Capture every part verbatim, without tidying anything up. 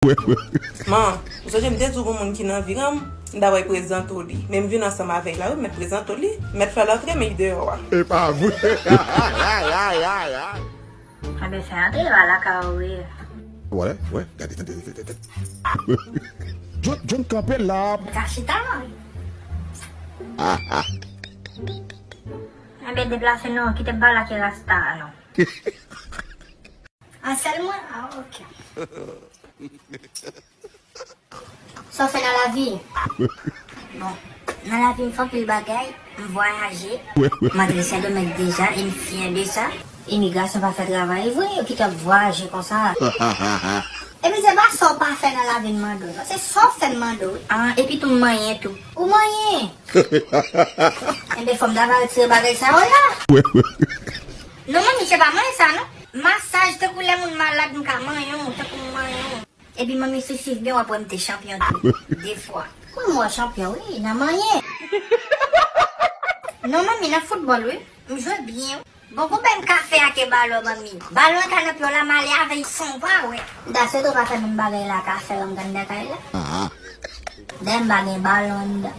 Man, ou sonje m te di w gon moun ki nan vi an, m ta pral prezante w li. Men m vin ansanm avè l la, wi, m mèt prezante w li. M mèt fè l antre, men li deyò a. E pa vre. Anben, fè antre, l pa lakay ou ye. Wè, wè, gade, tande, tande, tande. John, John kanpe la. Ka chita, wi. Anben, deplase non, kite m pale ak rasta a non. A, sèl mwen? A, ok. Sa w fè nan lavi? Bon, nan lavi m fè anpil bagay, m vwayaje, m antre Sendomeng deja e m fyè de sa. Imigrasyon pa fè travay vre, yo kite ap vwayaje konsa. Epi se pa sa w pa fè nan lavi m mande w, non, se sa w fè m mande w, wi. Ah, epi tou m manyen tou. Ou manyen? Enben, fò m ta va retire bagay sa yo la. Non, manmi, se pa manyen sa, non. Masaj, tankou lè moun malad, m ka manyen w, tankou m manyen w. Epi manmi, si w swiv byen, w ap wè m te chanpyon tou, de fwa. Mwen, m wè w chanpyon, wi, nan manyen. Non, manmi, nan foutbòl, wi. M jwe byen, wi. Bon, konbyen m ka fè ak e balon, manmi? Balon an ka nan pye w la, m ale avè l san pa, wi. M ta swete w pa fè menm bagay la ak afè w anndan kay la. Dayè, m pa gen balon anndan.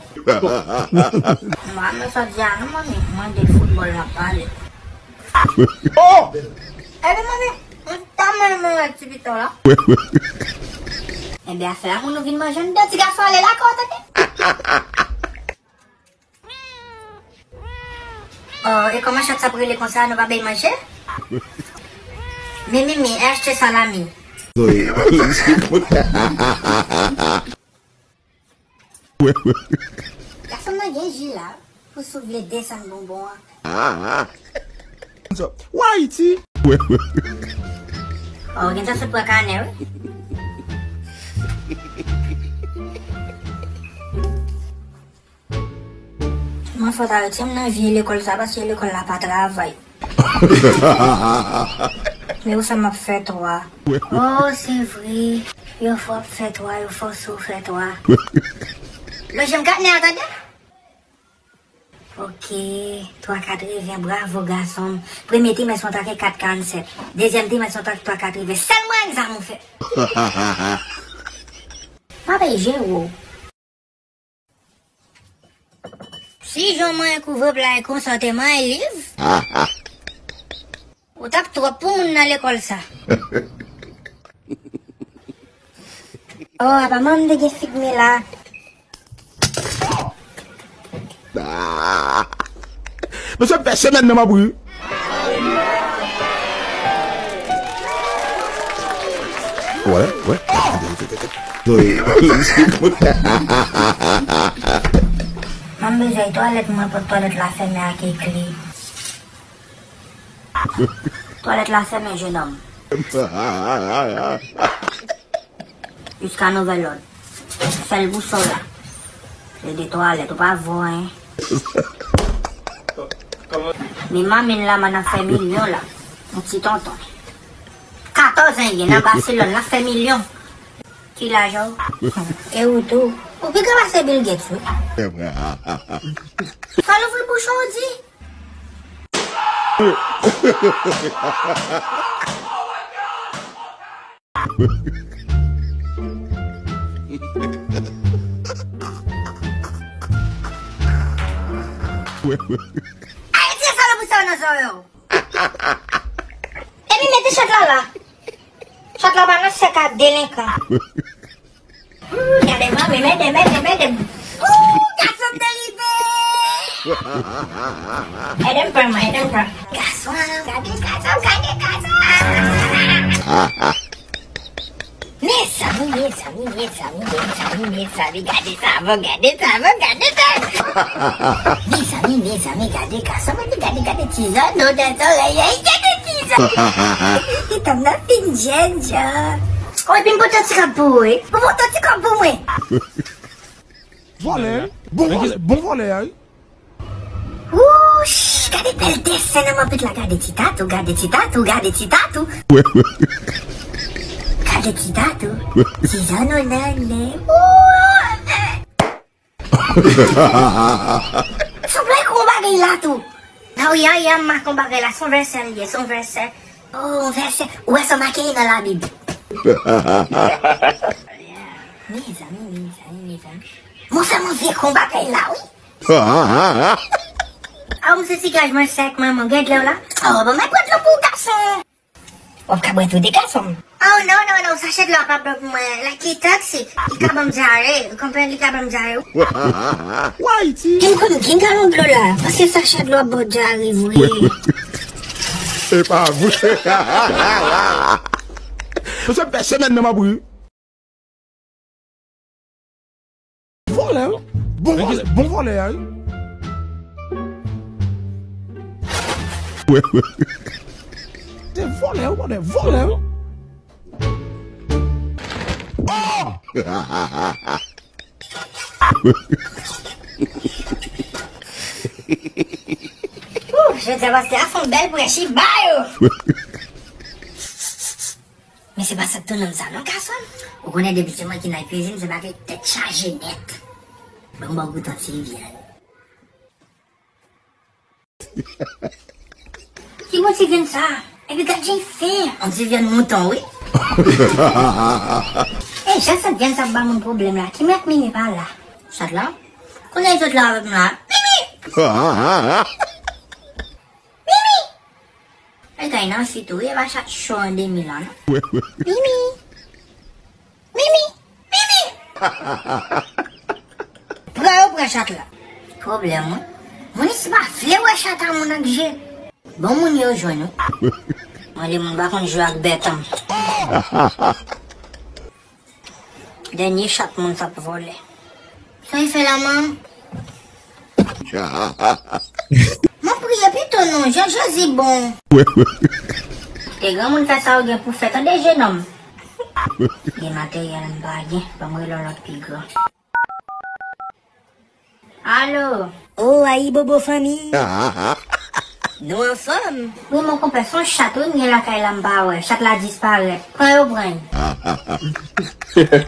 Mwen, mwen sot di a, non, manmi, mwen de foutbòl la pale. Oh! Epi, manmi, m ta mwen mwen wè ti pito la. Enben, afè a, moun ou vin manje anndan, ti gason ale lakay w, tande? Oh, e kòman chat sa ap rele konsa, nou pa bay manje? Mimimi, e achte salami. Gason nan gen ji la, pou si w vle desann bonbon an. Ou Ayiti? Oh, gentan sot pran kanè, wi. Mwen fò ta retire m nan vye lekòl sa, paske lekòl la pa travay. Men ou sa m ap fè twa. Oh, se vre. Yo fè w ap fè twa, yo fòse w fè twa. Lonje m katnè a, tande? Ok, twa katreven, bravo gason m. Premye trimès mwen ta fè kat karannsèt. Dezyèm trimès mwen ta fè twa katreven. Sèl mwen egzam ou fè. Pa bay je wo. Si jan w manyen kouvèp la e konsa w te manyen liv, ou t ap twòp pou moun nan lekòl sa. Oh, apa manman m te gen fig men la. Mesye, m fè semèn nan m ap ri. Wè, wè. Manman m bezwen twalèt, mwen pòt twalèt la fèmen ak kle. Twalèt la fèmen, jenòm. Jiska nouvèl òd. Sèl bousòl la. Se de twalèt, ou pa vo anyen. Men manmi n la, man ap fè milyon la. Yon ti tonton. Katòz an gen nan Baselòn, l ap fè milyon. Ki laj ou? E ou tou? Ou pi gran pase Bill Gates, wi. Fò l ouvri bouch ou di. Ayiti, e salopri sa yo nan zòrèy ou. Epi mete chat la la. Chat la pa nan sèk a delenkan. Ooh, gade manmi, mete, mete, mete. Ooh, gason m te rive. Ede m pran, mwen, ede m pran. Gason, gade gason, gade gason. Mezanmi, mezanmi, mezanmi, mezanmi, mezanmi, gade sa, bon, gade sa, bon, gade sa. Mezanmi, mezanmi, gade gason, gade, gade, gade ti zòn, non, nan zòrèy, gade ti zòn. Li tann nan fin jèn jan. Oh, epi m pote yon ti kòb pou ou, wi. M pote yon ti kòb pou mwen. Vòlè, wi. Bon vòlè, bon vòlè a, wi. Wouch, gade bèl desen nan manpit la, gade ti tatou, gade ti tatou, gade ti tatou. Gade ti tatou, ti zòn ou nan nen. Wouch. Sanble kou bagay la tou. Nan wi, a, a, m make yon bagay la, se yon vèsè l ye, se yon vèsè. Oh, yon vèsè. Ou wè sa make nan Labib? Mezanmi, mezanmi, mezanmi. Mwen fè mwen vye konba kay la, wi. A, mwen se ti gaj mwen sèk, manman, gèt lè w la. Oh, bon, mwen pran dlo pou gason. W ap ka bwè tou de gason. Oh, non, non, non, sachè dlo a pa bon pou mwen. Like, li toxic. Li ka ban m dyare. Ou konprann, li ka ban m dyare. Whitey! Gen konn gen galon dlo la. Paske sachè dlo ap ba w dyare vre. E pa vre. Mesye, m fè semèn nan m ap ri. Vòlè, wi. Bon vòlè, bon vòlè a, wi. Te vòlè, wi, vòlè, vòlè, wi. Oh! Ouh, jodi a pastè a fè yon bèl prèch, li ba yo. Men se pa sa k tounen m sa non, gason. Ou konnen depi se mwen ki nan kwizin, se bagay tèt chaje nèt. Ban m ba w goute yon ti vyann. Ki bon ti vyann sa? Epi gad jan l fen. Yon ti vyann mouton, wi. E jan sant vyann sa ap ba moun pwoblèm la, ki mèt Mimi pa la? Chat la? Kounye a l sot la avèk m la. Mimi! Mimi! Ay, kay nan fi tou, wi, e pa chat cho an de mil an, non. Mimi! Mimi! Mimi! Pran yo pran chat la. Pwoblèm, wi. Moun isi pa vle wè chat a moun ak je. Bon moun yo jwenn, wi. Mwen, de moun pa konn jwe ak bèt an. Dènye chat moun sa ap vòlè. Sa w fè la, manm? Mwen priye pito non, jan Jezi bon. E granmoun fè sa ou gen pou fè, tande jenòm. Gen materyèl m pa gen, ban m rele yon lòt pi gran. Alo. Oh, ayibobo fanmi. Nou anfòm? Wi, mon konpè, se yon chat wi m gen lakay la m pa wè. Chat la disparèt. Pran yo pran l.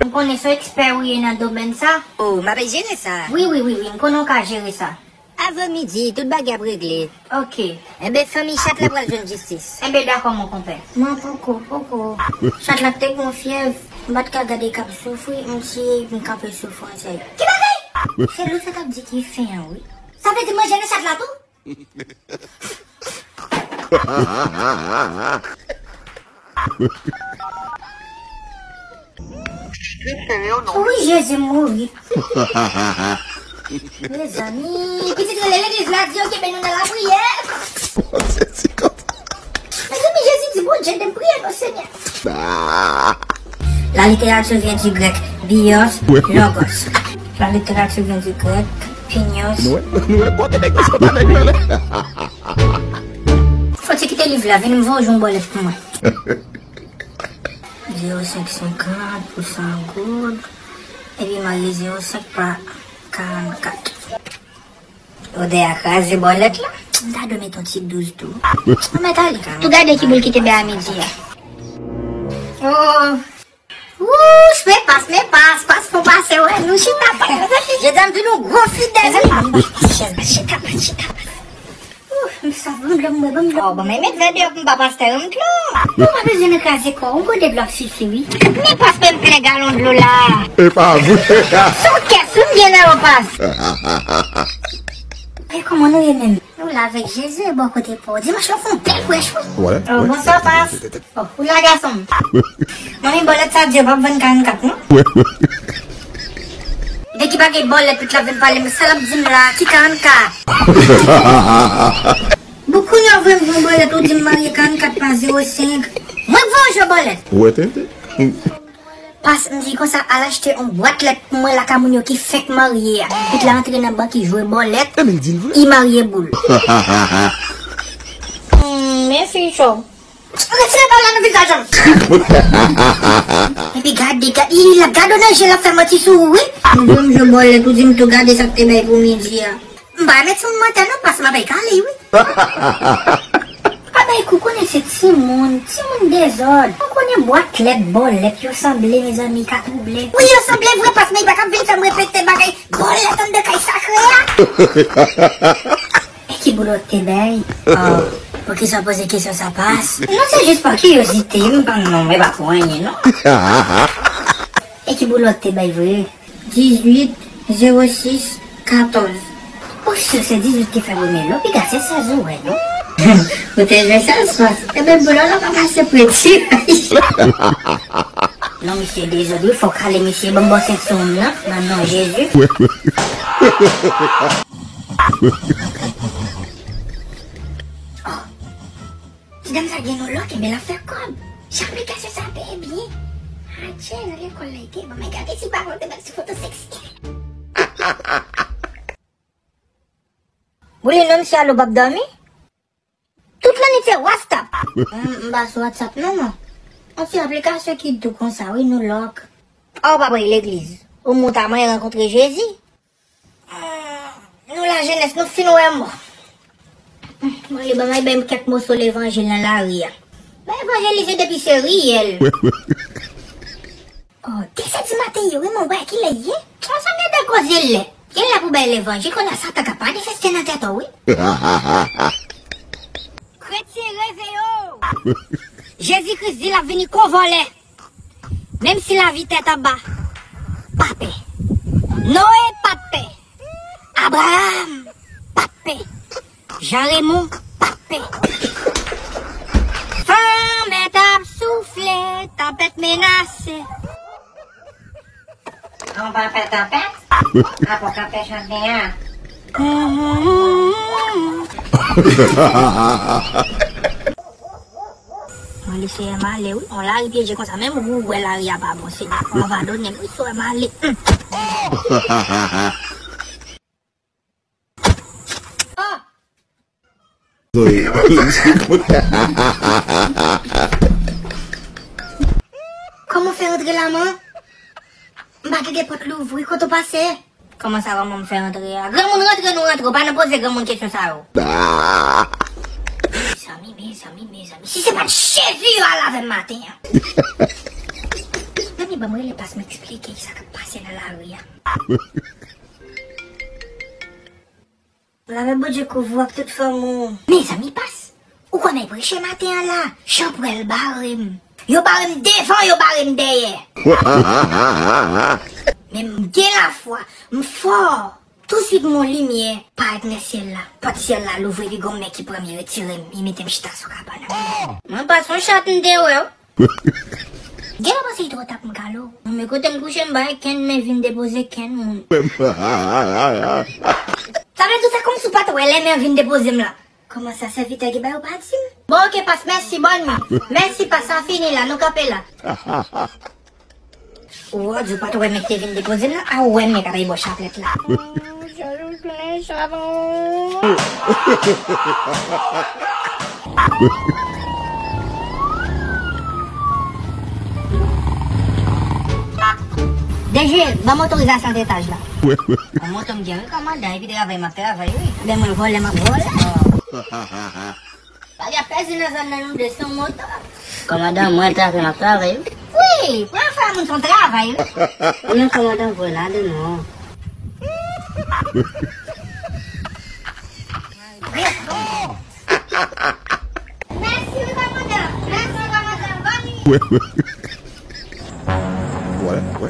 M konnen se yon ekspè ou ye nan domèn sa. Oh, m ap jere sa. Wi, wi, wi, wi, m konnen w ka jere sa. Avan midi, tout bagay ap regle. Ok. Enben, fanmi chat la pral jwenn jistis. Enben, dakò, mon konpè. Mwen poko, poko. Chat la te gon fyèv, m pa t ka gade k ap soufri, m tiye epi m kanpe soufrans li. Ki bagay? Se Lou sa t ap di ki fen an, wi. Sa vle di manje nan chat la tou? Wi, Jezi, m mouri. Mezanmi, pitit rele legliz la, di yo kenbe nou nan lapriyè. Mezanmi, Jezi di Bondye, de m priye non, Senyè. La littérature vient du grec bios, logos. La littérature vient du grec pinios. Nou wè, nou wè kote nèg yo sot avèk yo la. Fò ti kite liv la, vin m voye w jwenn bòlèt pou mwen. Zewo senk senkant pou san goud. Epi marye zewo senk pa karannkat. Odè a kraze bòlèt la. M ta dwe met yon ti douz tou. Mwen mèt ale. Tou gade ki boul ki te bè a midi a. Oh. Wouch, men pas, men pas, pas fon pase, wè, nou chita pa. Jodi a m vin yon gwo fidèl. Chèz, chita pa, chita pa. Ouh, m saf, ban m dlo, m bwè, ban m dlo. Oh, bon, men met vè deyò pou m ba pastè yon dlo. Ou pa bezwen nan kraze kò, yon gode dlo ap sifi, wi. Men pas, men m plen galon dlo la. E pa vre. Se yon kès, wi, m gen nan yon pas. E kòman nou ye menm? Nou la avèk Jezi e bò kote pa w. Dimanch lan fè yon bèl prèch, wi. Wè, oh, wè. Bonswa, pas. Oh, ou la, gason m. Manmi, bòlèt sa di yo p ap vann karannkat, non? Wè, wè. De ki bagay bòlèt, tout la vin pale, men sa l ap di m la, ki karannkat? Bon, kounye a w voye m jwe bòlèt, ou di m marye karannkat pa zewo senk. Mwen k voye w jwe bòlèt. Ou wè tenten? Pas, m di konsa, al achte yon bwat lèt pou mwen lakay moun yo ki fèk marye a. Pitit la antre nan bank, li jwe bòlèt, li marye boul. Hmm, men fi cho. Retire pa w la nan vizaj an. Epi gade, gade, li la gade w nan je, l ap fè manti sou ou, wi. M di w m jwe bòlèt, ou di m tou gade sa k te bay pou midi a. M pa renmen timoun mantè non, pas m ap kale, wi. Pa bay kou, konnen se timoun, timoun dezòd. Ou konnen bwat lèt, bòlèt, yo sanble, mezanmi, ka twouble. Wi, yo sanble vre, pas, men li pa t ap vin fè m repete bagay bòlèt anndan kay sakre a. E ki boulot te bay? Oh, Ki sa poze kesyon sa pas? Non, se jis pa kiryozite, m pa, non, e pa pou anyen, non. E ki boulòt te bay vre? Dizuit zewo sis katòz. Ou si se dizuit ki fè premye lo, piga se sèz ou wè, non? Ou te jwe sèz pas. Ebyen, boulòt la pa pase preti. Non, misye dezòd, wi, fòk ale, misye, ban m bò sèt san nan, nan non Jezi. Oh. Ti dam sa gen yon lòk, enben l ap fè kòb. Jan aplikasyon sa peye byen. Adje, nan lekòl la, li te bon. Men gade ti balon te bat sou foto seksi. Boulin, non, misye al ou p ap dòmi? Tout lannwit se WhatsApp. M, m pa sou WhatsApp non, non. Yon ti aplikasyon ki dou konsa, wi, nou lòk. A, ou pa prale legliz. Ou mouta mwen rankontre Jezi. Nou lajenès, nou fin wè mò. Mwen li ban mwen bay m kèk moso levanjil nan lari a. Mwen evanjelize depi se riyèl. Oh, de zè di maten ye, wi, mwen wè kilè ye. Ansanm yo de koze lè. Gen lè pou bay levanjil, kounye a Satan ka manifeste nan tèt ou, wi. Kretyen, reveye w! Jezi Kris di l ap vini kon vòlè. Menm si lavi tèt anba, pa pè. Noye pa t pè. Abraram pa t pè. Jan Remon pa t pè. Van mèt ap soufle, tanpèt menase. An pa fè tanpèt? Apre kanpe chante a. Mwen li fè m ale, wi. On lari pyeje konsa. Menm ou wè lari a pa bon, Senyè. Pardone m, wi, fè m ale. Hum. Oh! Zoe. Kòman w fè rantre la, man? M pa tande pòt louvri, kote w pase? Kòman sa, kòman m fè rantre a? Granmoun rantre, nou rantre, w pa nan poze granmoun kesyon sa yo. Mezanmi, mezanmi, mezanmi. Si se pa t Jezi yo al avè m maten an. Zanmi, ban m rele Pas, m eksplike ki sa k ap pase nan lari a. Lave Bondye kouvri w ak tout fanmi w. Mezanmi, Pas, ou kwè m ap preche maten an la? Jan pwèl bare m. Yo bare m devan, yo bare m dèyè. Men m gen lafwa, m fò. Touswit m wè yon limyè parèt nan syèl la. Pòt syèl la louvri, epi gon men ki pran m, li retire m, li mete m chita sou kabann nan. Mwen pa se yon chat m te wè w. Gen lè panse li twò ta pou m kale w. Non, men kote m kouche, m pa gen kenn men vin depoze kenn moun. Sa vle di sa kòmsi w pa t wè lè men vin depoze m la. Kòman sa, sèvitè ki bay ou pa di m? Bon, oke, Pas, mèsi, bòn nwi. Mèsi, Pas, sa fini la, nou kanpe la. Ou wè, di w pa t wè men ki te vin depoze m nan, a ou wè men k ap bay bò chaplèt la. Jan nou tounen chavan. D G, ban m otorizasyon antre etaj la. Yon moto m gen, wi, kòmandan, epi travay m ap travay, wi. Lè mwen vòlè, m ap vòlè. Bagay ap pèse nan zòn nan, nou de se yon moto. Kòmandan, mwen travay, m ap travay, wi. Wi, pran fè moun se yon travay, wi. Ou menm kòmandan, vòlè, ale non. Mèsi, wi, kòmandan. Mèsi, kòmandan. Bòn nwi. Wè, wè.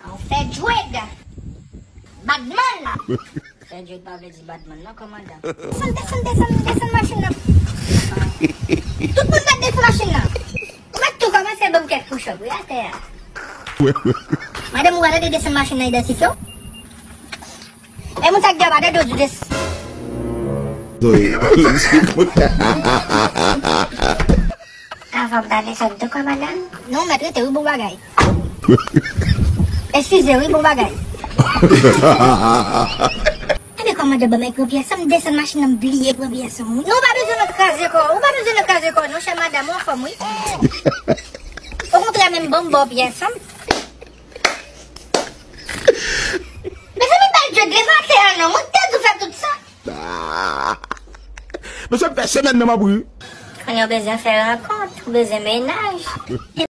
Ou fè djwèd. Badman. Fè djwèd pa vle di badman, non, kòmandan. Desann, desann, desann, desann machin nan. Tout moun mèt desann machin nan. Ou mèt tou kòmanse ban m kèk push-up, wi, atè a. Madanm, ou pa tande desann machin nan idantifye w? E moun sa k gen anba dèyè w di w des- Zoe. Avan m ta desann tou, kòmandan. Non, mèt rete, wi, bon bagay. Eskize, wi, bon bagay. Ebyen, kòmandan, ban m pran pyès an, m desann machin nan, m bliye pran pyès an, wi. Non, ou pa bezwen nan kraze kò, ou pa bezwen nan kraze kò, non, chè madanm, ou anfòm, wi. Okontrè, menm ban m ba w pyès an. Mezanmi, bèl djwèd leve atè a non, mwen te di w fè tout sa. Ah. Mesye, m fè semèn nan m ap ri. Kounye a w bezwen fè rankont, ou bezwen mennaj.